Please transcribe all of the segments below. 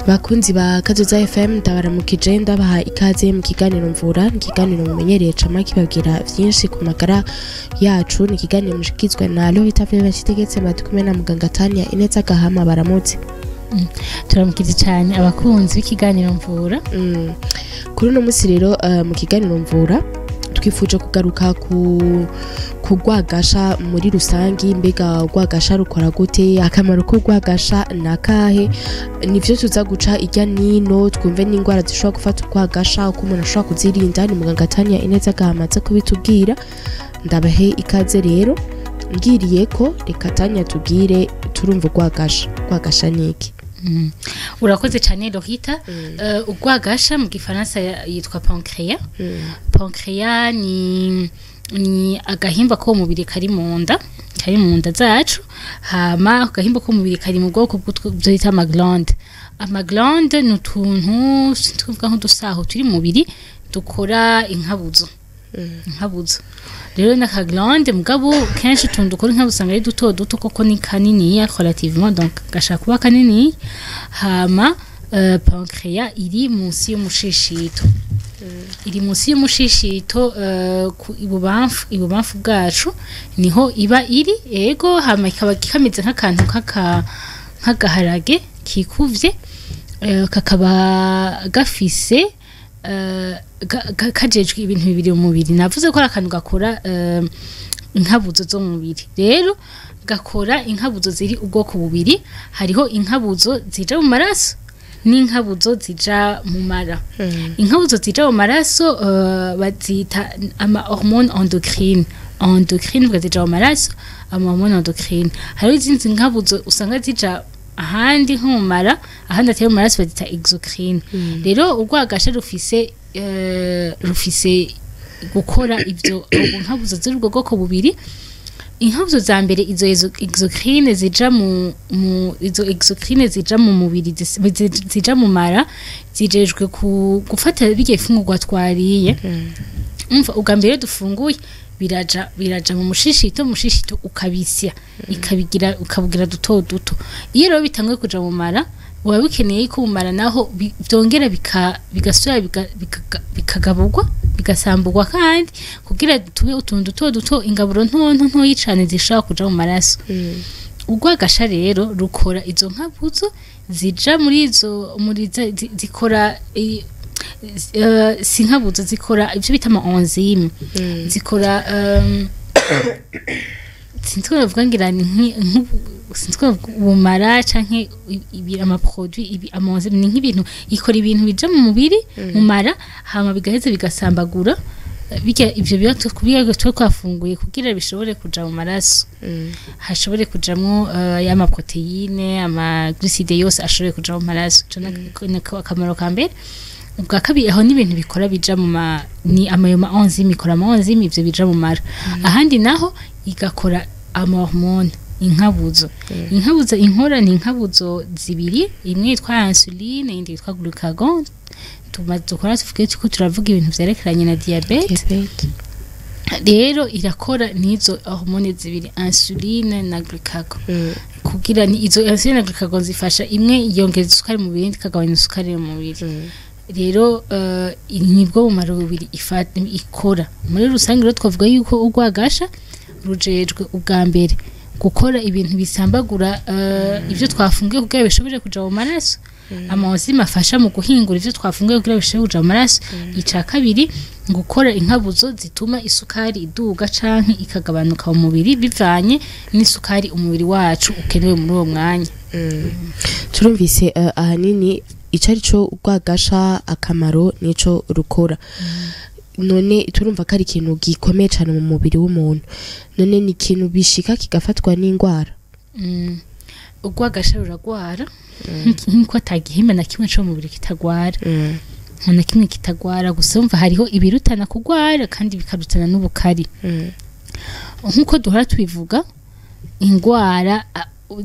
Bakunzi ba Kazoza FM, ndabaramukije, ndabaha ikaze mu kiganiro Mvura. Ni ikiganiro mumenyereye cama kibabwira vyinshi ku magara yacu. Ni ikiganiro mushikizwa na Lorita Vere Bashyitegetse, kumwe na muganga Tania Ineza Gahama. Baramutse. Turamukije cyane abakunzi b'ikiganiro Mvura. Kuri uno munsi rero, mu kiganiro Mvura twifuje kugaruka ku rwagasha muri rusangi. Mbega urwagasha rukora gute? Akamaro k'urwagasha ni akahe? Nivyo tuza guca irya nino, twumve n'indwara zishobora gufata urwagasha, uko umuntu ashobora kuzirinda. Ni muganga Tania Ineza Gahama aza kubitubwira. Ndabahe ikaze rero. Ngiriye ko reka Tania tubwire, turumva urwagasha. Urwagasha ni iki? Urakoze cyane, Lorita. Urwagasha mu gifaransa yitwa pancréas. Pancréas ni agahimba ko mu mubiri kari mu nda, kari mu nda zacu. Hama ako gahimba ko mu mubiri kari mu bwoko bw'utwo bita ama glandes. Ama glandes ni utuntu tuvuga nk'udusaho turi mu mubiri dukora inkabuzo. Inkabuzo rero n'aka glande, mugabo kenshi utuntu dukora inkabuzo usanga ari duto duto, koko ni kaniniya relativement, donc gashaka kuba kanini. Hama pancréas iri munsi y'umushishito, iri munsi y'umushishito, ku ibubamfu bwacu niho iba iri. Ego, hama ikaba kameze nk'akantu nk'agaharage kikuvye, kakaba gafise kajejwe ibintu bibiri mu mubiri. Navuze ko ari akantu gakora inkabuzo zo mu mubiri. Rero gakora inkabuzo ziri ubwoko bubiri: hariho inkabuzo zija mu maraso n'inkabuzo zija mu mara. Inkabuzo zija mu maraso bazita ama hormones endocrines. Endocrine vuga zija mu maraso, ama hormones endocrines. Hariho izindi nkabuzo usanga zija ahandi nko mu mara, ahandi atari mu maraso, bazita exocrine. Rero urwagasha rufise gukora ivyo nkabuzo ziri ubwo bwoko bubiri. Inkabuzo za mbere, izo exocrine zija mu izo exocrine zija mu mubiri, zija mu mara, zijejwe ku gufata birya ifungurwa twariye. Umva, ubwa mbere dufunguye biraja mu mushishito, umushishito ukabisya, ikabigira, ukabugira duto duto. Iyo rero bitanguye kuja mu mara, buba bikeneye ko mu mara naho vyongera bigasubira bikagaburwa, bigasamburwa kandi kugira tube utuntu duto duto, ingaburo nto nto ntoyi cane zishobora kuja mu maraso. Urwagasha rero rukora izo nkabuzo zija muri izo muri zikora si nkabuzo, zikora ivyo bita ama enzyme, zikora sinzi ko bavuga, ngira ni sinzi ko bavuga ubumara canke ibi ama produit, ibi ama enzyme, ni nk'ibintu ikora, ibintu bija mu mubiri, mu mara, hama bigaheza bigasambagura bijya ivyo biba kubiga tuba twafunguye kugira bishobore kuja mu maraso, hashobore kujamwo y'ama protéines, ama glucides yose ashobore kuja mu maraso. Ico nako akamaro ka mbere. Ubwa kabiri, aho n'ibintu bikora bija mu ma ni amayo ma enzyme, ikora ama enzyme, ivyo bija mu mara. Ahandi naho igakora ama hormone, inkabuzo. Inkabuzo inkora ni inkabuzo zibiri: imwe yitwa insuline, iyindi yitwa glucagon. Tuma dukora tuvuge ko turavuga ibintu vyerekeranye na diabète. Diabète. Rero irakora n'izo hormone zibiri, insuline na glucagon, kugira ni izo insuline na glucagon zifasha, imwe yongeza isukari mu mubiri, iyindi ikagabanya isukari mu mubiri. Rero nibwo bumaro bubiri ikora muri rusange. Rero twavuga yuko urwagasha rujejwe ubwa mbere gukora ibintu bisambagura ivyo twafunguye kugira bishobore kuja mu maraso, ama enzyme afasha mu guhingura ivyo twafunguye kugira bishobore kuja mu maraso. Ica kabiri, gukora inkabuzo zituma isukari iduga canke ikagabanuka mu mubiri bivanye n'isukari umubiri wacu ukenewe muri uwo mwanya. Turumvise ahanini ico ari cyo urwagasha, akamaro nico rukora. None turumva ko ari ikintu gikomeye cyane mu mubiri w'umuntu. None ni ikintu bishika kigafatwa n'indwara? Urwagasha ruragwara nk'uko atagihimba na kimwe co mu mubiri kitagwara. Nta na kimwe kitagwara. Gusa umva, hariho ibirutana kugwara kandi bikarutana n'ubukari. Nk'uko duhora tubivuga, ingwara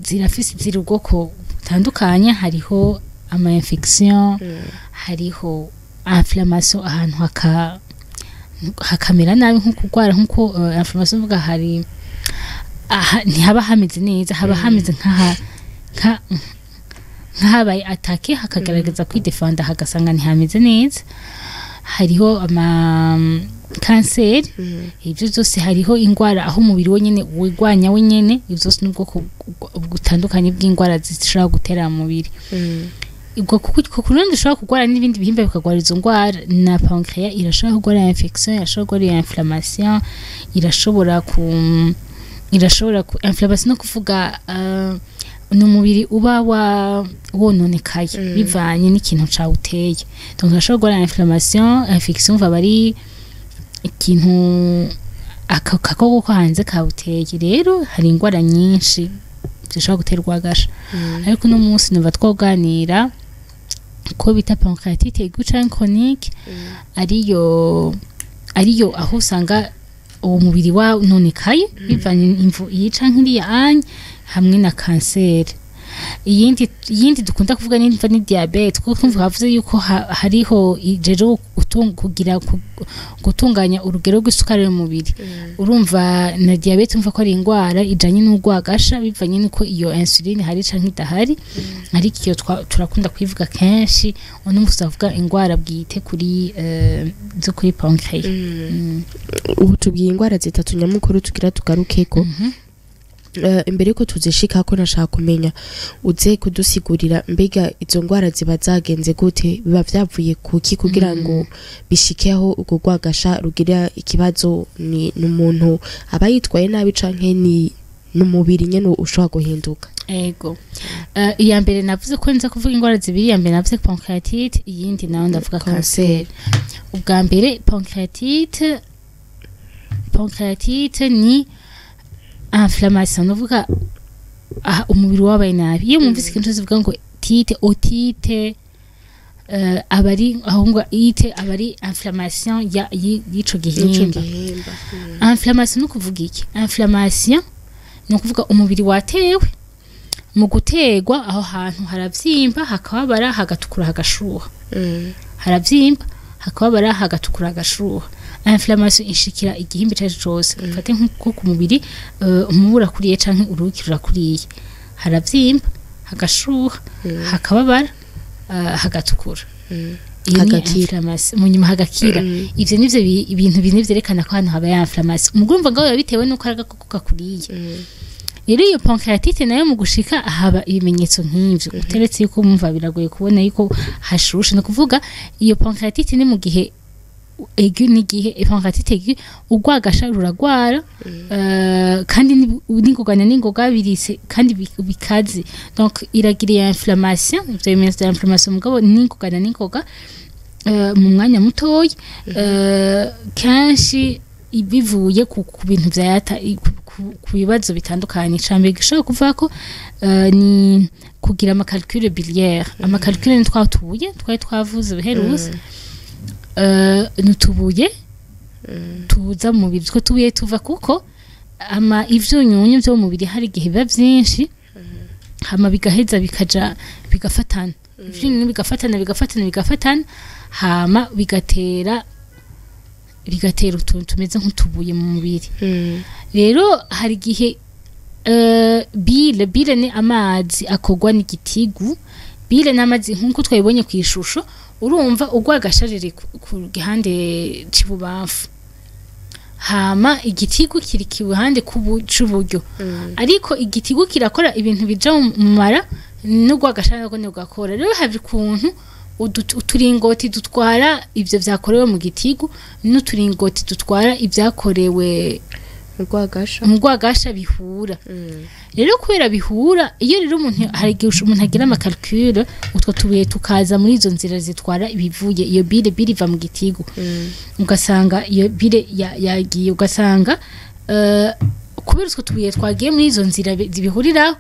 zirafise, ziri ubwoko butandukanye. Hariho ama infection, hariho inflammation, ahantu hakamera nabi, nko kurwara, nkuko inflammation mvuga, hari aha ntihaba hameze neza, haba hameze nkaha nka Nk'ahabaye attaque, hakagaragaza kwidefanda, hagasanga ntihameze neza. Hariho ama kanseri, ibyo byose. Hariho indwara aho umubiri wenyine wigwanya wenyine. Ibyo byose ni ubwoko butandukanye bw'indwara zishobora gutera mu mubiri. Ubwo ku rundi ushobora kurwara n'ibindi bihimba bikagwara izo ndwara. Na pancréas irashobora kurwara infection, irashobora kurwara inflammation, irashobora ku inflammation, no kuvuga ni umubiri uba wa wononekaye bivanye n'ikintu cawuteye. Donc irashobora kurwara inflammation, infection, umva bari ikintu aka gakoko ko hanze kawuteye. Rero hari indwara nyinshi zishobora gutera urwagasha, ariko uno munsi numva twoganira ko bita pancréatite aiguë canke chronique, ariyo aho usanga uwo mubiri wanonekaye bivanye imvu iyi canke iriya anye, hamwe na kanseri. Iyindi dukunda kuvuga ni ni diabète, kuko twumva havuze yuko hariho ijeje kugira gutunganya urugero rw'isukari mu mubiri. Urumva na diabète, umva ko ari indwara ijanye n'urwagasha, bivanye nuko iyo insuline hari canke idahari. Ariko iyo turakunda kuyivuga kenshi. Uno munsi tuvuga indwara bwite kuri zo kuri pancréas. Ubu tubwiye indwara zitatu nyamukuru tugira tugarukeko. Imbere yuko tuzishikako, nashaka kumenya uze kudusigurira, mbega izo ndwara ziba zagenze gute, biba vyavuye kuki kugira ngo bishikeho urwo rwagasha rugira ikibazo? Ni umuntu aba yitwaye nabi canke ni n'umubiri nyene ushobora guhinduka? Ego. Iya mbere navuze ko nza kuvuga indwara zibiri. Iya mbere navuze pancréatite, iyindi nayo ndavuga kanseri. Ubwa mbere pancréatite. Pancréatite ni inflammation, ndavuga aha umubiri wabaye nabi. Iyo mwumvise ikintu cyose kivuga ngo tite, otite, aba ari aho ngo ite, aba ari inflammation ya y'ico Nico gihimba. Gihimba. Inflammation ni ukuvuga iki? Inflammation ni ukuvuga umubiri watewe. Mu gutegwa, aho hantu haravyimba, hakababara, hagatukura, hagashuha. Haravyimba, hakababara, hagatukura, hagashuha. Inflammation ishikira igihimba ico arico cose. Ufate nko ku mubiri, umubu urakuriye canke uruki rurakuriye, haravyimba, hagashuha, hakababara, hagatukura. Iyo ni Hagakira. inflammation. Mu nyuma hagakira. Ivyo nivyo ibintu bine vyerekana ko hano habaye inflammation. Umugurumva ngaho biba bitewe nuko ari agakoko kakuriye. Rero iyo pancréatite nayo mu gushika haba ibimenyetso nk'ivyo, uteretse yuko mumva biragoye kubona yuko hashushe. Ni ukuvuga iyo pancréatite ni mu gihe aigu, n'igihe pancréatite aiguë urwagasha ruragwara, kandi n'ingoga na n'ingoga birise kandi bikaze. Donc iragira iyo inflammation, ivyo bimenyetso vya inflammation, mugabo n'ingoga na n'ingoga, mu mwanya mutoyi, kenshi bivuye ku bintu vyayata ku bibazo bitandukanye. Icambere gishobora kuvuga ko ni kugira ama calculs biliaires. Ama calculs ni twa tubuye twari twavuze ubuheruza, ni utubuye tuza mu mubiri. Two tubuye tuva kuko ama ivyunyunyu vyo mu mubiri hari igihe biba vyinshi, hama bigaheza bikaja bigafatana, ivyunyunyu bigafatana, bigafatana, bigafatana, hama bigatera utuntu tumeze nk'utubuye mu mubiri. Rero hari igihe bile ni amazi akorwa n'igitigu. Bile n'amazi nk'uko twabibonye ku ishusho. Urumva urwagasharire ku gihande c'ibubamfu, hama igitigu kiri ku ruhande c'uburyo. Ariko igitigu kirakora ibintu bija mu mara, n'urwagasharire narwo ntirugakora. Rero hari ukuntu uturingoti dutwara ivyo vyakorewe mu gitigu n'uturingoti dutwara ivyakorewe urwagasha mu rwagasha bihura. Rero kubera bihura, iyo rero umuntu, hari igihe umuntu agira ama calculs, utwo tubuye tukaza muri izo nzira zitwara ibivuye iyo bile. Bile iva mu gitigu, ugasanga iyo bile yagiye, ugasanga kubera utwo tubuye twagiye muri izo nzira bihuriraho,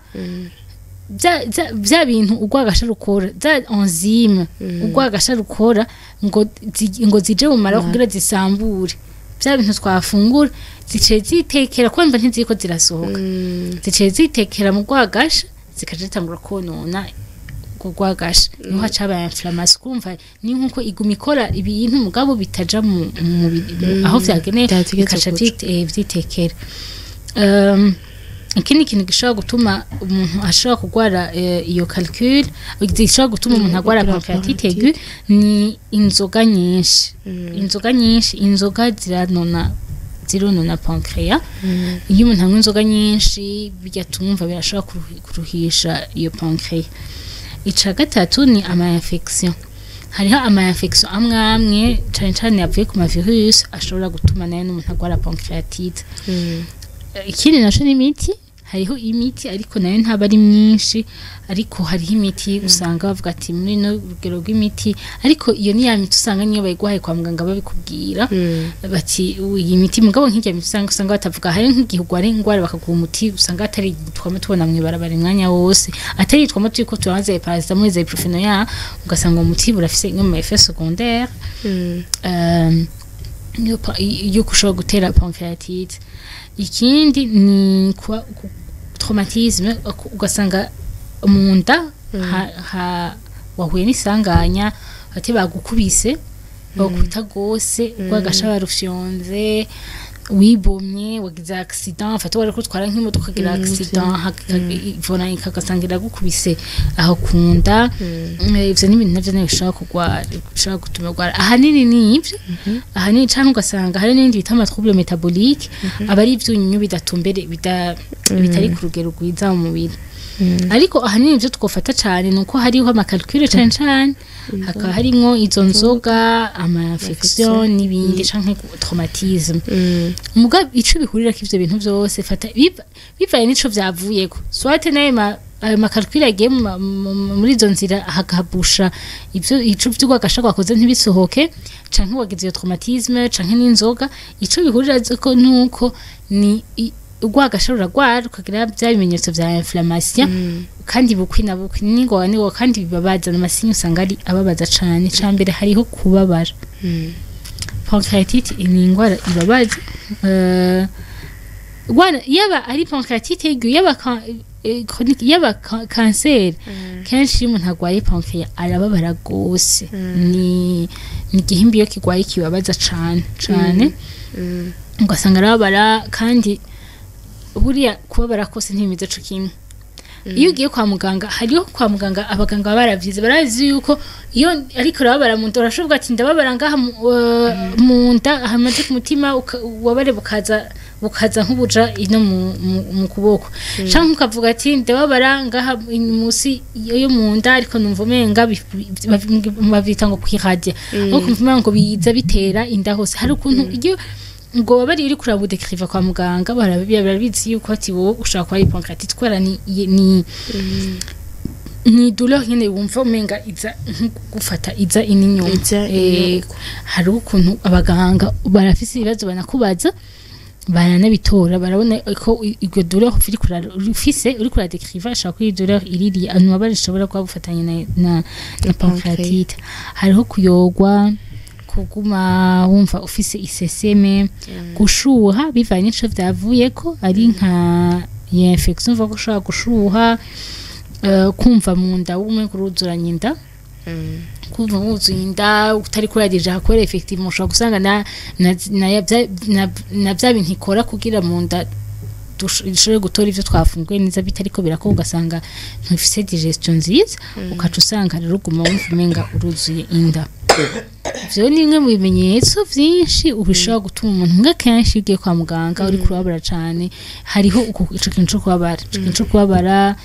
bya bintu urwagasha rukora, za enzyme urwagasha rukora ngo zije mu mara kugira zisambure bya bintu twafungura, ziciye zitekera, kumva ntiziriko zirasohoka, ziciye zitekera mu rwagasha, zikaja zitangura konona urwo rwagasha. Niho haca habaye inflammation. Kumva ni nkuko iguma ikora ibintu mugabo bitaja mu mubiri aho vyagenewe, Vyategetswe bikaca kuja. vyitekera. Ikindi kintu gishobora gutuma umuntu ashobora kurwara iyo calcul, gishobora gutuma umuntu agwara kugira pancréatite aiguë, ni inzoga nyinshi. Inzoga nyinshi, inzoga zironona pancréas. Iyo umuntu anywa inzoga nyinshi, bigatuma birashobora kuruhisha iyo pancréas. Ica gatatu ni ama infection. Hariho ama infection amwe amwe, cane cane yavuye ku ma virus, ashobora gutuma nayo n'umuntu agwara pancréatite. Ikindi naco ni imiti. Hariho imiti, ariko nayo ntaba ari myinshi, ariko hariho imiti usanga bavuga ati muri no rugero rw'imiti, ariko iyo ni ya miti usanga niyo bayiguhaye kwa muganga babikubwira bati iyi miti. Mugabo nk'irya miti usanga batavuga. Hari nk'igihe urwara ingwara bakaguha umuti usanga atari twama tubona mw'ibarabara umwanya wose, atari twama turiko turaza paracetamol, za ibuprofène, ya ugasanga uwo muti burafise imwe mu effet secondaire yuko ushobora gutera pancréatite. Ikindi ni traumatisme, ugasanga mu nda wahuye n'isanganya, ati bagukubise, bagukubita gose, urwagasha barufyonze, wibomye, wagize accident, fata wari kutwara nk'imodoka ukagira accident, volant ikagasanga iragukubise aho kunda. Ivyo ni ibintu navyo nyene bishobora kugwara, bishobora gutuma urwara. Ahanini ni ivyo ahanini, canke ugasanga hari n'ibindi bita ama trouble métabolique, aba ari ivyunyunyu bidatumbere, bitari ku rugero rwiza mu mubiri. Ariko ahanini ivyo twofata cane ni uko hariho ama calcul cane cane, hakaba harimwo izo nzoga, ama infection n'ibindi, canke traumatisme. Muga ico bihurirako ivyo bintu vyose, fata bivanye n'ico vyavuyeko, soit nayo ayo ma calcul agiye muri izo nzira hakabusha ivyo ico vy'urwagasha rwakoze ntibisohoke, canke wagize iyo traumatisme, canke n'inzoga. Ico bihurirako nuko ni urwagasha ruragwara, rukagira bya bimenyetso vya inflammation, kandi bukwi na bukwi, n'ingoga n'ingoga, kandi bibabaza. N'ama signes usanga ari ababaza cane. Ca mbere hariho kubabara. Pancréatite ni ingwara ibabaza. Yaba ari pancréatite aiguë, yaba chronique, yaba cancer, kenshi iyo umuntu arwaye pancréas arababara gose. Ni igihimba iyo kirwaye kibabaza cane cane, ugasanga arababara. Kandi buriya kubabara kose ntibimeze co kimwe. Iyo ugiye kwa muganga, hariho kwa muganga abaganga baba baravyize, barazi yuko iyo ariko urababara mu nda, urashobora ati ndababara ngaha mu nda hamaze ku mutima, ububabare bukaza nk'ubuja ino mu kuboko, canke ukavuga ati ndababara ngaha musi yo mu nda, ariko numva umenga bavyita ngo kwiradier, aho kumva umenga ngo biza bitera inda hose. Hari ukuntu iyo ngo baba bari uri kurabudekriva kwa muganga, barabizi yuko ati wowe ushobora kuba ari pancréatite, kubera ni douleur nyene wumva umenga iza gufata iza ininyuma. Iza. Hari ukuntu abaganga barafise ibibazo banakubaza, baranabitora, barabona ko iryo douleur ufise uri kuradekriva ashobora kuba douleur iririye ahantu ishobora kuba bufatanye na pancréatite. Hariho kuyogwa, kuguma wumva ufise iseseme, gushuha bivanye n'ico vyavuyeko, ari nka ya infection uvuga ko ushobora gushuha, kumva mu nda umengo uruzuranye inda, kumva wuzuye inda utari kuragije kubera effectivement ushobora gusanga na vya bintu ikora kugira mu nda dushobore gutora ivyo twafunguye neza bitariko birakorwa, ugasanga ntufise digestion nziza, ukaca usanga rero uguma wumva umenga uruzuye inda. Ivyo ni bimwe mu bimenyetso vyinshi ubishobora gutuma umuntu mbwa. Kenshi iyo ugiye kwa muganga uri kurabara cane, hariho ico kintu co kubabara, ico kintu co kubabara,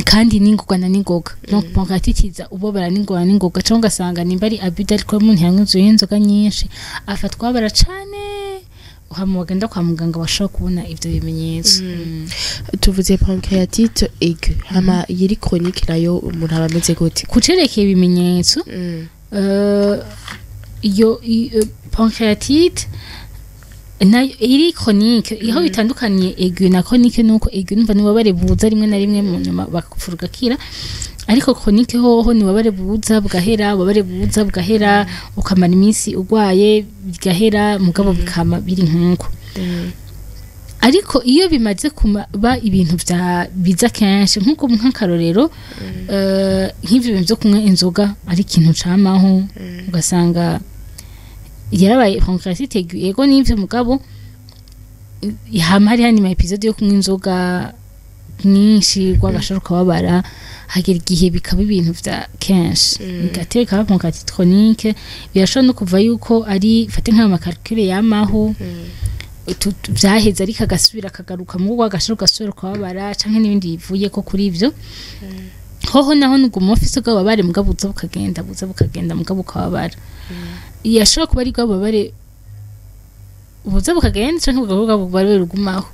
kandi n'ingoga na n'ingoga. Donc pancréatite iza ubabara n'ingoga n'ingoga, cyangwa ugasanga nimba ari abus d'alcool, umuntu yanywa inzoga nyinshi afatwa kubabara cane, hama wagenda kwa muganga bashobora kubona ivyo bimenyetso. Tuvuze pancréatite aiguë, hama yiri chronique nayo umuntu aba ameze gute? Kucerekeye ibimenyetso, iyo pancréatite nayo iri chronique, iho bitandukaniye aigu na chronique nuko aigu numva ni buza rimwe na rimwe, mu nyuma bakapfura ugakira, ariko chronique hoho ni ububabare buza bugahera, ububabare buza bugahera, ukamara iminsi urwaye bigahera, mugabo bikama biri nkuko. Ariko iyo bimaze kuba ibintu vya biza kenshi, nkuko nk'akarorero nk'ivyo bintu vyo kunywa inzoga ari ikintu camaho, ugasanga yarabaye pancréatite aiguë, ego nivyo, mugabo Hama hariho andi ma épisodes yo kunywa inzoga nyinshi, rwagasha rukababara, hagera igihe bikaba ibintu vya kenshi, bigatera bikaba pancréatite chronique. Birashobora no kuva yuko ari fate nk'ayo ma calculs yamaho, vyaheze ariko agasubira akagaruka mu rwagasha, rugasubira rukababara, canke n'ibindi bivuye ko kuri ivyo. Hoho naho nuguma ufise ubwo bubabare, mugabo buza bukagenda, buza bukagenda, mugabo ukababara. Yashobora kuba ari bwa bubabare buza bukagenda, canke ubwo bubabare rugumaho.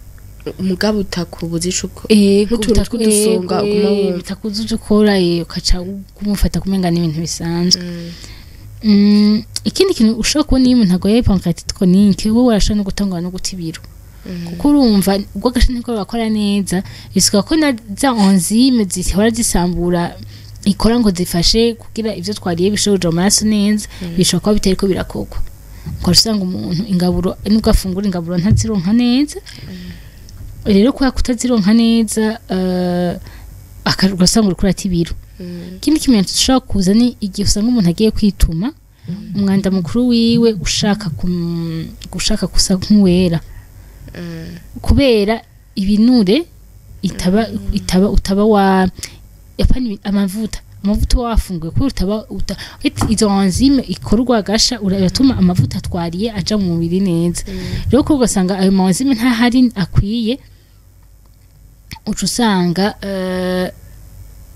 Umugabo utakubuza ico uko Ego. Nk'utuntu tw'udusonga uguma wumva. Bitakuza ivyo ukora, ukaca kumufata kumenga n'ibintu bisanzwe. Ikindi kintu ushobora kubona iyo umuntu arwaye pancréatite chronique, wowe urashobora no gutangura no guta ibiro, kuko urumva ubwo agasha ntiko bakora neza, bisuka ko na za enzyme zihora zisambura ikora ngo zifashe kugira ivyo twariye bishobora kuja mu maraso neza, bishobora kuba bitariko birakorwa. Ukaba usanga umuntu ingaburo, nubwo afungura ingaburo, ntazironka neza. Rero kubera kutazironka neza, ugasanga uriko urata ibiro. Ikindi kimenyetso gishobora kuza ni igihe usanga umuntu agiye kwituma, umwanda mukuru wiwe ushaka gusa nk'uwera, kubera ibinure itaba utaba wa yapana amavuta uba wafunguye, kubera utaba izo enzyme ikora urwagasha uratuma amavuta twariye aja mu mubiri neza. Rero ko ugasanga ayo ma enzyme ntahari akwiye, uca usanga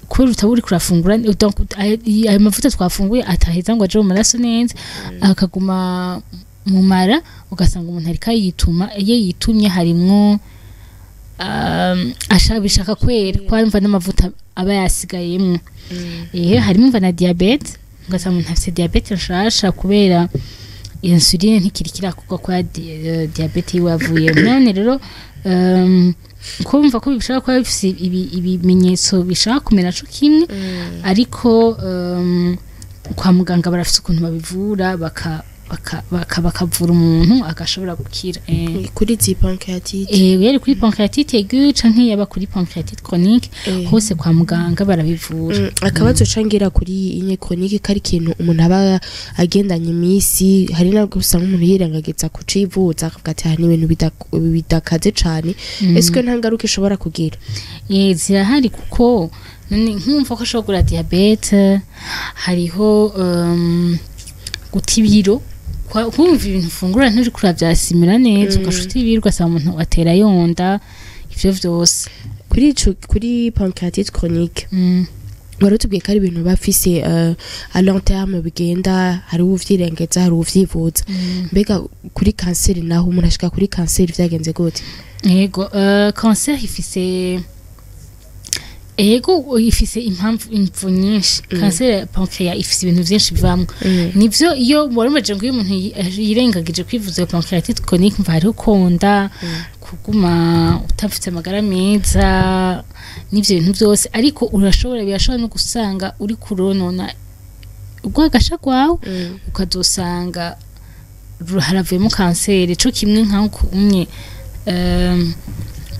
kubera utaba uriko urafungura, donc ayo mavuta twafunguye ataheza ngo aje mu maraso neza, akaguma mu mara, ugasanga umuntu ariko ayituma, iyo yitumye harimwo bishaka kwera kwamva n'amavuta aba yasigayemwo. Harimo umva na diabète, ugasanga umuntu afise diabète nshasha kubera insuline ntikiri kirakorwa kwa diabète yiwe yavuyemo. None rero kumva ko bishobora kuba bifise ibimenyetso bishaka kumera co kimwe, ariko kwa muganga barafise ukuntu babivura, bakavura umuntu agashobora gukira. Kuri izi pancréatite? Yari kuri pancréatite aiguë canke yaba kuri pancréatite chronique, hose kwa muganga barabivura. Akabazo cangira kuri inye chronique, kari ikintu umuntu aba agendanye iminsi, hari nabwo usanga umuntu yirengagiza kucivuza, akavuga ati aha ni ibintu bidakaze cane. Ese nta ngaruka ishobora kugira? Zirahari, kuko none nkumva ko ashobora kugura diabète, hariho guta ibiro, kumva ibintu ufungura nturiko uravyasimira neza, ugaca uta ibiro, ugasanga umuntu atera yonda, ivyo vyose. Kuri ico, kuri pancréatite chronique, wari utubwiye ko ari ibintu bafise à long terme bigenda, hari uwuvyirengeza, hari uwuvyivuza. Mbega kuri kanseri naho, umuntu ashika kuri kanseri vyagenze gute? Yego, cancer ifise, ego, ifise impamvu, imvu nyinshi. Kanseri ya pancréas ifise ibintu vyinshi bivamwo. Nivyo, iyo wari umaje ngo iyo umuntu yirengagije kwivuza iyo pancréatite chronique, mva hariho konda, kuguma utafite amagara meza n'ivyo bintu vyose, ariko urashobora, birashobora no gusanga uri kuronona urwagasha rwawe, ukazosanga haravuyemo kanseri. Co kimwe nkaho umwe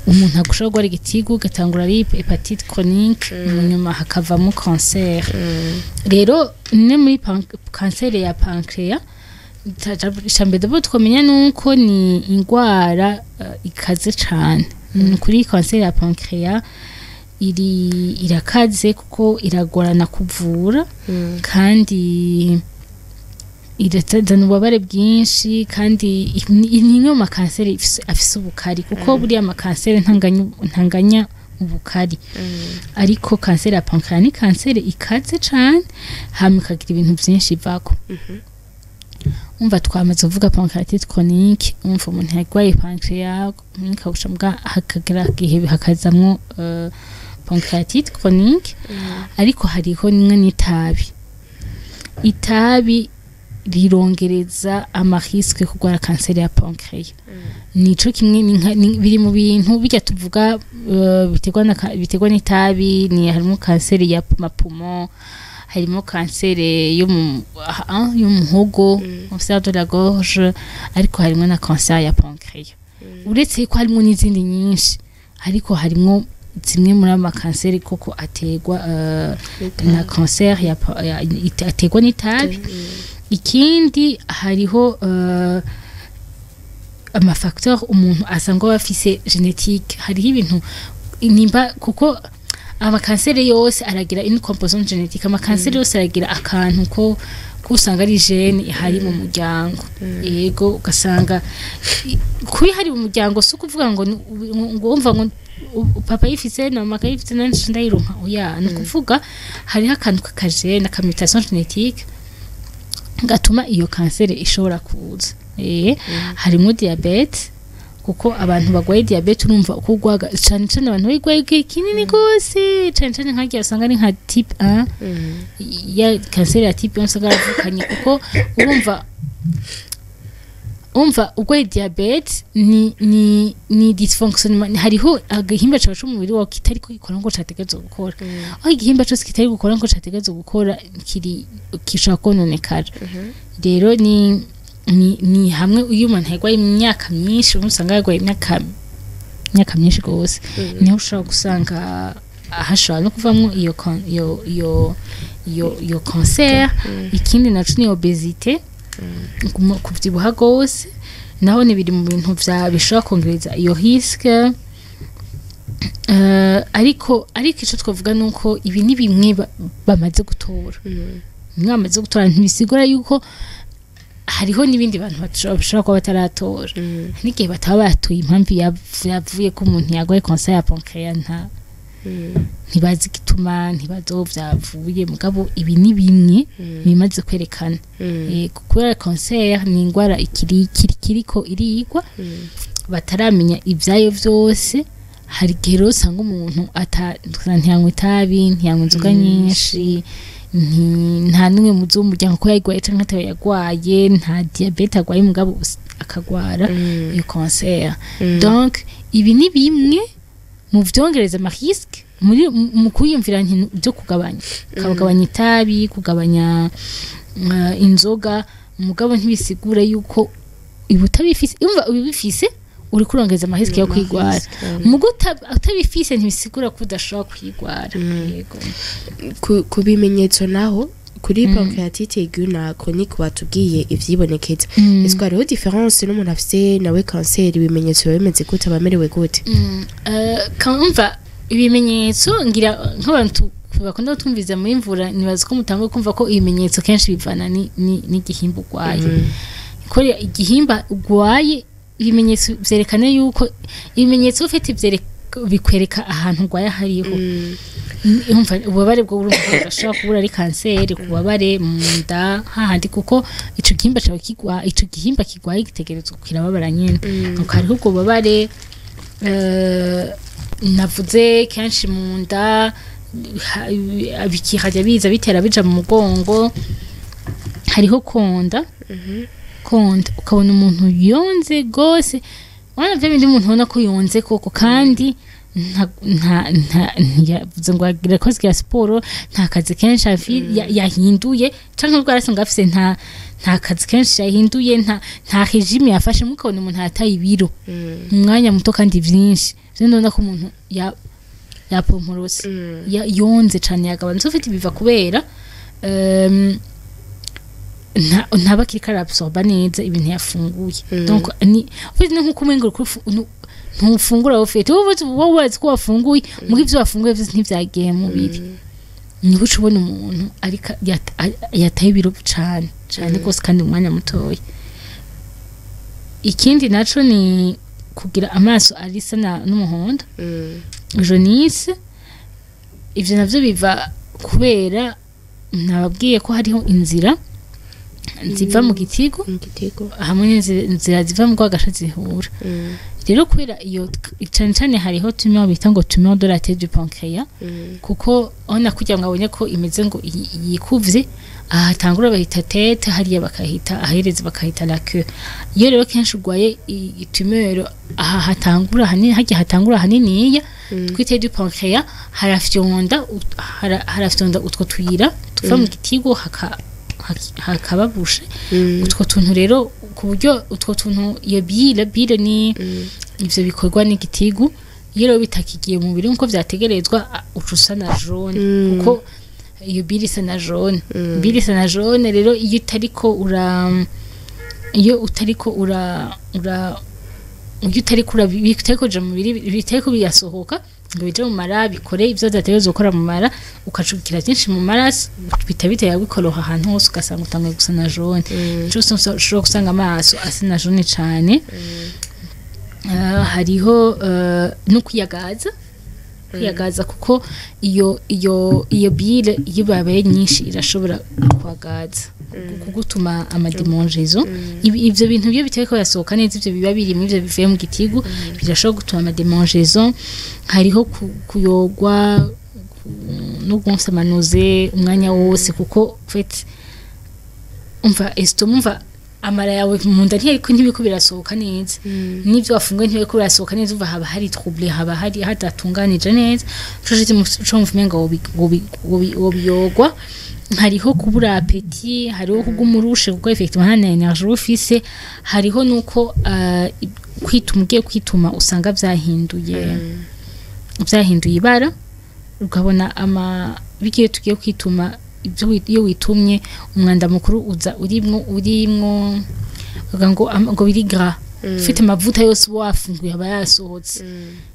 umuntu agushobora guhara igitigu, ugatangura ari hépatite chronique, mu nyuma hakavamo cancer. Rero ne muri kanseri ya pancréas, icambere d'abord twamenya nuko ni ingwara ikaze cane. Kuri kanseri ya pancréas iri irakaze kuko iragorana kuvura, kandi irazana ububabare bwinshi, kandi ni imwe mu makanseri afise ubukari, kuko buriya amakanseri ntanganya ubukari, ariko kanseri ya pancréas ni kanseri ikaze cane, hama ikagira ibintu vyinshi ivako. Umva, twamaze kuvuga pancréatite chronique, umva umuntu yarwaye pancréas ikawusha, mbwa hakagera igihe hakazamwo pancréatite chronique. Ariko hariho nimwe n'itabi. Itabi rirongereza ama risques yo kurwara kanseri ya pancréas. Nico kimwe biri mu bintu bijya tuvuga biterwa n'itabi, ni harimo kanseri ya ma poumons, harimo kanseri yo mu y'umuhogo, cancer de la gorge, ariko harimo na kanseri ya pancréas. Uretse ko harimo n'izindi nyinshi, ariko harimo zimwe muri ama kanseri koko aterwa na kanseri aterwa n'itabi. Ikindi hariho Amafacteur umuntu asangwa aba afise génétique, hariho ibintu nimba, kuko amakanseri yose aragira une composante génétique. Amakanseri yose aragira akantu ko usanga ari gène ihari mu muryango. Yego, ugasanga kuba ihari mu muryango si ukuvuga ngo wumva ngo papa yifise na mama akayifise nanje ndayironka. Oya, ni ukuvuga hariho akantu k'akagène, akamutation génétique gatuma iyo kanseri ishobora kuza. Harimo diabète, kuko abantu bagwaye diabète, urumva uko ugwaga, cane cane abantu bayigwaye igihe kinini gose, cane cane nkagiye usanga ari nka type 1 ya kanseri ya type 1, usanga yaravukanye, kuko urumva urwaye diabète ni dysfonctionnement. Hariho agahimba cawe c'umubiri wawe kitariko gikora ngo categerezwa gukora. Aho igihimba cose kitari gukora ngo categerezwa gukora, kiri gishobora kononekara. Rero ni hamwe iyo umuntu yarwaye imyaka myinshi, usanga yarwaye imyaka myinshi gose, niho ushobora gusanga hashobora no kuvamwo iyo con- iyo iyo iyo iyo cancer. Ikindi naco ni obésité, kuvyibuha gose, naho ni biri mu bintu vya bishobora kongereza iyo risque. Ariko ico twavuga nuko ibi ni bimwe bamaze gutora, bimwe bamaze gutora ntibisigura yuko hariho n'ibindi bantu bashobora kuba bataratora, n'igihe bataba batoye impamvu yavuye ko umuntu yarwaye cancer ya pancréas, ntibazi igituma, ntibazi aho vyavuye. Mugabo ibi ni bimwe bimaze kwerekana. Kubera cancer ni ingwara ikiri kiriko irigwa, bataramenya ivyayo vyose. Hari igihe rero usanga umuntu ntiyanywa itabi, ntiyanywa inzoga nyinshi, nta n'umwe mu w'umuryango ko yayigwaye canke atayo yagwaye, nta diabète agwaye, mugabo akagwara iyo cancer. Donc ibi ni bimwe mu vyongereza amarisque muri mu kwiyumvira nti byo kugabanya, kugabanya itabi, kugabanya inzoga. Mugabo ntibisigura yuko ibi utabifise, umva, ubifise uri kurongeza amarisque yo kwigwara. Mugo utabifise ntibisigura ko udashobora kwigwara. Yego. Ku bimenyetso naho kuri pancréatite aiguë na chronique, watubwiye ivyibonekeza. Est-ce que hariho différence n'umuntu afise nawe cancer? Ibimenyetso biba bimeze gute? Aba amerewe gute? Umva, ibimenyetso ngira nk'abantu bakunda kutumviza muri mvura, nibaza ko mutanguye kumva ko ibimenyetso kenshi bivana n'igihimba urwaye. Ko igihimba urwaye, ibimenyetso vyerekana yuko ibimenyetso ufite bikwereka ahantu urwaye hariho. Umva, ububabare bwo urumva burashobora kubura ari kanseri, kubabare mu nda hahandi, kuko ico gihimba cawe kigwa, ico gihimba kigwaye gitegerezwa kirababara nyene. Donc hariho ubwo bubabare navuze kenshi mu nda, bikihajya biza bitera bija mu mugongo. Hariho konda, ukabona umuntu yonze gose, wana vya bindi umuntu ubona ko yonze koko, kandi nta ntiyavuze ngo agira koze ya siporo, nta kazi kenshi yahinduye, canke ubwo arasanga afise nta kazi kenshi yahinduye, nta régime yafashe, mukabona umuntu yataye ibiro mu mwanya muto kandi vyinshi. Vyo ndabona ko umuntu yapomporose, yonze cane, yagabanutse. Ufite biva kubera ntaba kiriko arabsorba neza ibintu yafunguye. Donc ni ufite ni nkuko umengo uriko ntufungura, ufite wowe urazi ko wafunguye, muga ivyo wafunguye vyose ntivyagiye mu mubiri. Niho uca ubona umuntu ariko yataye ibiro cane cane gose kandi mu mwanya mutoya. Ikindi naco ni kugira amaso arisa n'umuhondo, jaunisse. Ivyo navyo biva kubera nababwiye ko hariho inzira ziva mu gitigo mu gitego hamwe n'inzira ziva mu rwagasha zihura. Rero kubera iyo, cane cane hariho tumeur bita ngo tumeur de la tête du pancréas, kuko ona kugira ngo abone ko imeze ngo yikuvye, ahatangura bahita tête, hariya bakahita ahereza, bakahita la queue. Iyo rero kenshi urwaye tumeur aha hatangura hanini, harya hatangura haniniya twite du pancréas, harafyonda utwo tuyira tuva mu gitigo, hakababushe utwo tuntu. Rero ku buryo utwo tuntu, iyo bile ni ivyo bikorwa n'igitigu, iyo rero bitakigiye mu mubiri nkuko vyategerezwa, uca usa na jaune, kuko iyo bile isa na jaune, bile isa na jaune. Rero iyo utariko ura Iyo utari bitari kuja mu mubiri, bitari biyasohoka ngo bije mu mara, bikore ivyo vyategerezwa gukora mu mara, ukacukira byinshi mu maraso, bita bitera bikoroha ahantu hose, ugasanga utanguye gusa na jaune. Ico ushobora gusanga amaso asa na jaune cane. Hariho no kwiyagaza, kuko iyo bile iyo babaye nyinshi irashobora kwagaza, kugutuma ama démangeaisons. Ivyo bintu iyo bitari ko yasohoka neza, ivyo biba biri muri ivyo bivuye mu gitigu, birashobora gutuma ama démangeaisons. Hariho kuyogwa no gonsa ama nausées umwanya wose, kuko en fait umva estomac, umva amara yawe mu nda ntiyariko, ntibiko birasohoka neza, n'ibyo wafunguye ntibiko birasohoka neza. Umva haba hari trouble, haba hari hadatunganije neza. Ico mvume ngo wobiyogwa. Hariho kubura appétit, hariho kuguma urushe, kuko effectivement nta énergie uba ufise. Hariho nuko kwituma, ugiye kwituma usanga vyahinduye ibara, ukabona ama bigiye tugiye kwituma ibyo iyo witumye umwanda mukuru uza urimwo ukavuga ngo ngo biri gras, ufite amavuta yose uba wafunguye aba yasohotse.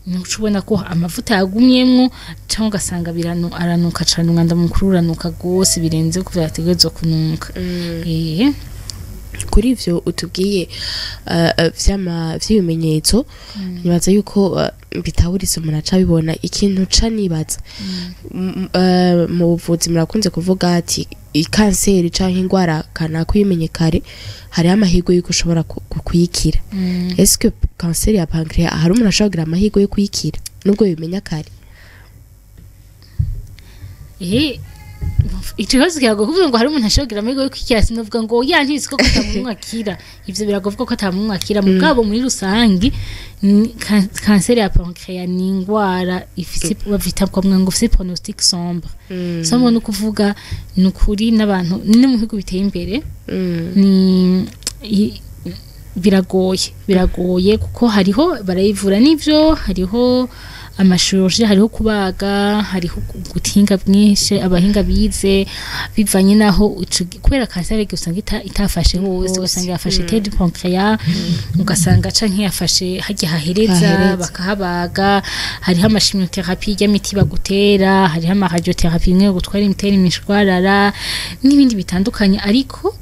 Ntuca ubona ko amavuta yagumyemwo, cyangwa ugasanga biranu aranuka cane, umwanda mukuru uranuka gose birenze ko vyategerezwa kunuka. Kuri ivyo utubwiye vy'ibimenyetso, nibaza yuko bitaburitse umuntu aca abibona. Ikintu ca nibaza, mu buvuzi murakunze kuvuga ati ikanseri canke ingwara kanaka uyimenye kare hariho amahirwe yuko ushobora kuyikira. Est-ce que kanseri ya pancréas hari umuntu ashobora kugira amahirwe yo kuyikira nubwo bimenya kare? Ico kibazo kiragoye kuvuga ngo hari umuntu ashobora kugira amahirwe yo kwikira. Sinovuga ngo ya ntibizi ko atamuntu akira, ivyo biragoye ko atamuntu akira. Mugabo muri rusangi kanseri ya pancréas ni ingwara ifise, bavita kwa ngo ifise pronostic sombre. Sombre ni ukuvuga ni ukuri n'abantu no mu bihugu biteye imbere ni biragoye, kuko hariho barayivura n'ivyo, hariho ama chirurgies, hariho kubaga, hariho gutinga bwinshi, abahinga bize bivanye naho kubera kanseri usanga itafashe hose, ugasanga yafashe tête du pancréas, ugasanga canke yafashe harya hahereza, Hahereza. bakahabaga. Hariho ama chimiothérapies y'imiti bagutera, hariho ama radiothérapies imwe yo gutwara imitera imishwarara n'ibindi bitandukanye. Ariko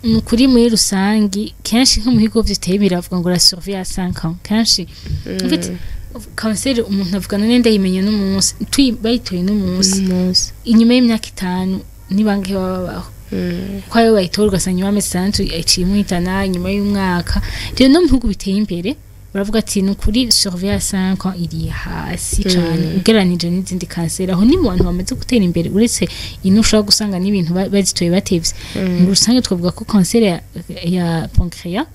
ni ukuri muri rusangi kenshi nko mu bigo biteye biravuga ngo la survie à 5 ans kenshi. En fait, kanseri umuntu avuga none ndayimenye n'umunsi bayitoye n'umunsi, umunsi, inyuma y'imyaka 5 ni bangahe baba babaho? Kuko ayo bayitora ugasanga nyuma y'amezi 6 iciye imuhitana, inyuma y'umwaka. Rero no mu bihugu biteye imbere baravuga ati ni ukuri survie à 5 ans iri hasi cane ugereranije n'izindi kanseri. Aho ni mu bantu bamaze gutera imbere, uretse ino ushobora gusanga n'ibintu bazitoye batevye. Muri rusange twavuga ko kanseri ya pancréas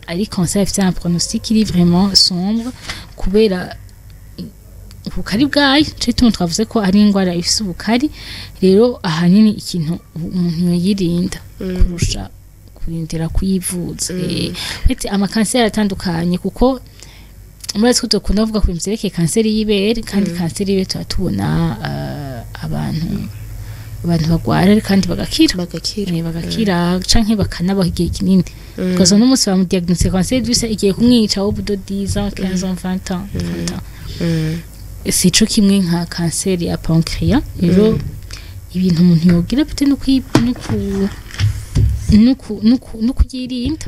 ari kanseri ifite un pronostic iri vraiment sombre kubera ubukari bwayo. Nico gituma twavuze ko ari indwara ifise ubukari. Rero ahanini ikintu umuntu yoyirinda kurusha kurindira kuyivuza. Uretse amakanseri atandukanye, kuko murazi ko dukunda kuvuga ku bintu vyerekeye kanseri y'ibere, kandi kanseri y'ibere tuba tubona abantu bagwara kandi bagakira. Bagakira. Bagakira canke bakanabaho igihe kinini, ugasanga n'umunsi bamudiagnostique kanseri du sein igiye kumwica au bout de 10 ans, 15 ans, 20 ans, 30 ans. Sico kimwe nka kanseri ya pancréas. Rero ibintu umuntu yogira peut no kuyirinda.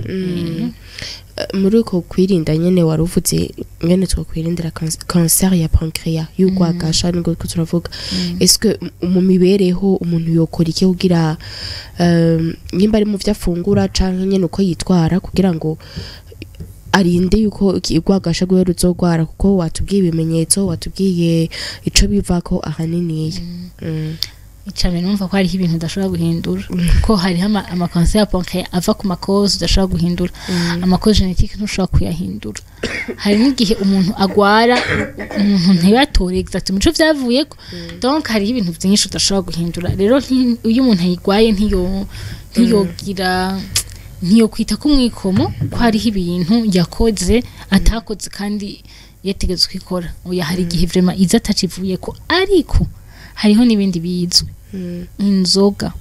Muri uko kwirinda nyene wari uvuze ngene twokwirindira kanseri ya pancréas y'urwagasha, nibwo turiko turavuga. Est-ce que mu mibereho umuntu yokora iki kugira nyimba ari mu vyo afungura canke nyene uko yitwara kugira ngo arinde yuko urwagasha rwiwe ruzogwara? Kuko watubwiye ibimenyetso, watubwiye ico bivako ahaniniya. Icambere, numva ko hariho ibintu udashobora guhindura, kuko hariho amakanseri ya pancréas ava ku ma causes udashobora guhindura. Ama causes génétiques ntushobora kuyahindura. Hari n'igihe umuntu agwara umuntu ntibatore exactement ico vyavuyeko. Donc hariho ibintu vyinshi udashobora guhindura. Rero iyo umuntu ayigwaye ntiyogira, ntiyokwita ku mwikomo ko hariho ibintu yakoze atakoze kandi yategetswe kwikora. Oya, hari igihe vraiment iza atacivuyeko. Ariko hariho n'ibindi bizwi, inzoga.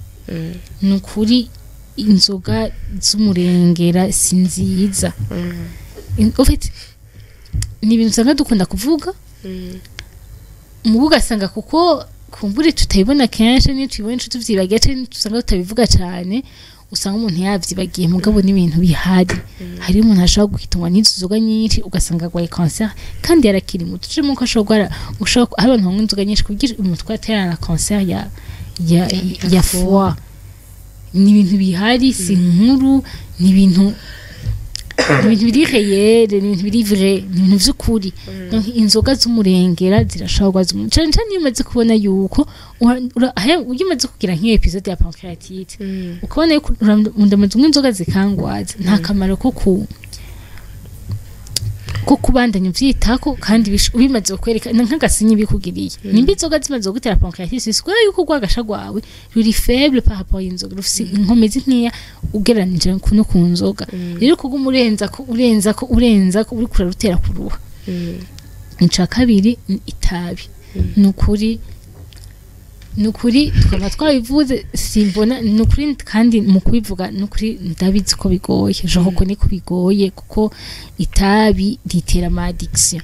Ni ukuri inzoga z'umurengera si nziza. En fait, ni ibintu usanga dukunda kuvuga, mubu ugasanga kuko kumbure tutayibona kenshi, niyo tuyibonye ico tuvyibagiye, canke usanga tutabivuga cane, usanga umuntu yavyibagiye. Mugabo n'ibintu bihari, hari umuntu ashobora guhitanwa n'izo nzoga nyinshi, ugasanga agwaye cancer kandi yarakiri muto. Cyo ko ashobora guhara, ushobora, hari abantu banywa inzoga nyinshi kugira umutwe aterana na cancer ya foie. Ni ibintu bihari, si inkuru, ni ibintu biri réel, ni ibintu biri vrai, ni ibintu vy'ukuri. Donc inzoga z'umurengera zirashobora kurwaza umuntu, cane cane iyo umaze kubona yuko iyo umaze kugira nk'iyo épisode ya pancréatite, ukabona yuko ndamaze kunywa inzoga zikangwaza, nta kamaro ko kubandanya uvyitako. Kandi bimaze kukwereka ni nk'agasinyi bikugiriye, nimba inzoga zimaze kugutera pancréatite, bisigura yuko urwagasha rwawe ruri faible par rapport y'inzoga, rufise inkomezi nkeya ugereranije no ku nzoga. Rero kuguma urenza ko, urenza ko, urenza ko, uriko urarutera kuruha. Ica kabiri ni itabi. Ni ukuri tukaba twabivuze, simbona, ni ukuri. Kandi mu kubivuga, ni ukuri, ndabizi ko bigoye, je reconnais ko bigoye, kuko itabi ritera ama addiction.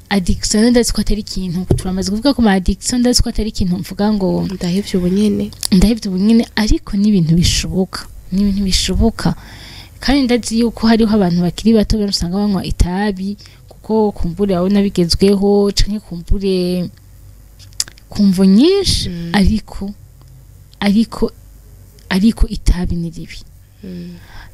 Addiction, ndazi ko atari ikintu, turamaze kuvuga ko ama addiction, ndazi ko atari ikintu mvuga ngo ndahevye ubu nyene. Ndahevye ubu nyene, ariko ni ibintu bishoboka, ni ibintu bishoboka. Kandi ndazi yuko hariho abantu bakiri bato benshi usanga banywa itabi kuko kumbure babona bigezweho, canke kumbure kumvo nyinshi, ariko itabi ni ribi.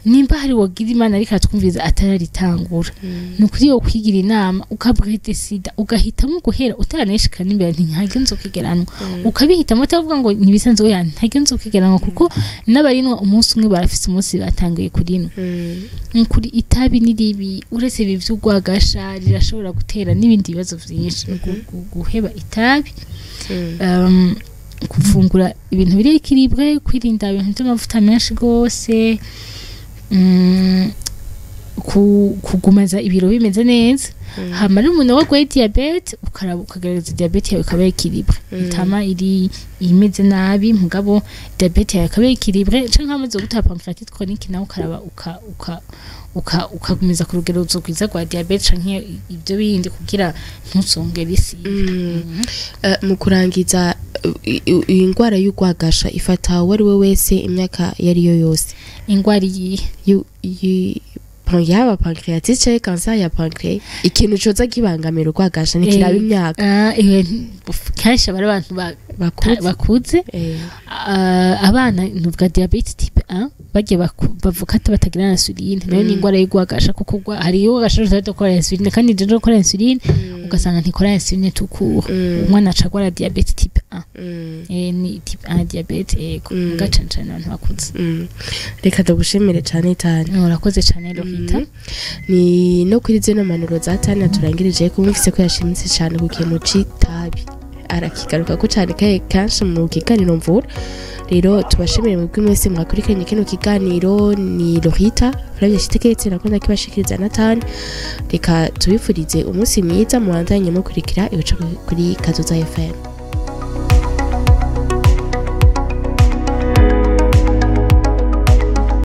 Nimba hari wogira Imana ariko aratwumviriza atararitangura, ni ukuri yo kwigira inama, ukabwedesida, ugahitamo guhera utaraneshika n'imbere, nti ntaryo nzokwigeranwa, ukabihitamo, utavuga ngo ntibisanzwe, oya, ntaryo nzokwigeranwa, kuko n'abarinwa umunsi umwe barafise umunsi batanguye kurinwa. Ni ukuri itabi ni ribi. Uretse ibi vy'urwagasha, rirashobora gutera n'ibindi bibazo vyinshi. Guheba itabi, gufungura ibintu biri équilibré, kwirinda ibintu by'amavuta menshi gose, kugumaza ibiro bimeze neza. Hama rero umuntu warwaye diabète, ukaraba, ukagerageza diabète yawe ikaba équilibré, itama iri imeze nabi, mugabo diabète yawe ikaba équilibré, canke amaze gutera pancréatite chronique nawe ukaraba uka uka uka ukagumiza ku rugero rwiza rwa diabète canke ibyo bindi kugira ntusongere isi. Mu kurangiza, iyi ndwara y'urwagasha ifata uwo ari we wese, imyaka iyo ari yo yose? Ingwara iyihe? Yaba pancréatite canke cancer ya pancréas, ikintu coza kibangamira urwagasha ntikiraba imyaka. Ah, kenshi aba ari abantu bakuze. Bakuze. Ah, abana nuvuga diabète type 1 bagiye bavuka ati batagira na insuline, nayo ni ingwara y'urwagasha, kuko hari urwagasha rudakora insuline, kandi rero gukora insuline ugasanga ntikora insuline tukura, umwana aca agwara diabète type 1. Ni type 1 diabète, yego. Muga cane cane abantu bakuze. Reka ndagushimire cane cyane. Urakoze cane, Lorita. Ni no kuri zino mpanuro za Tania turangirije ko mwumvise ko yashimitse cyane ku kintu c'itabi, arakigaruka ko cyane kenshi mu kiganiro mvura. Rero tubashimire mwebwe mwese mwakurikiranye kino kiganiro. Ni Lorita Flavia Shiteketse nakunda kibashikiriza na Tania. Reka tubifurize umunsi mwiza, mubandanye mukurikira ibica kuri Kazoza FM.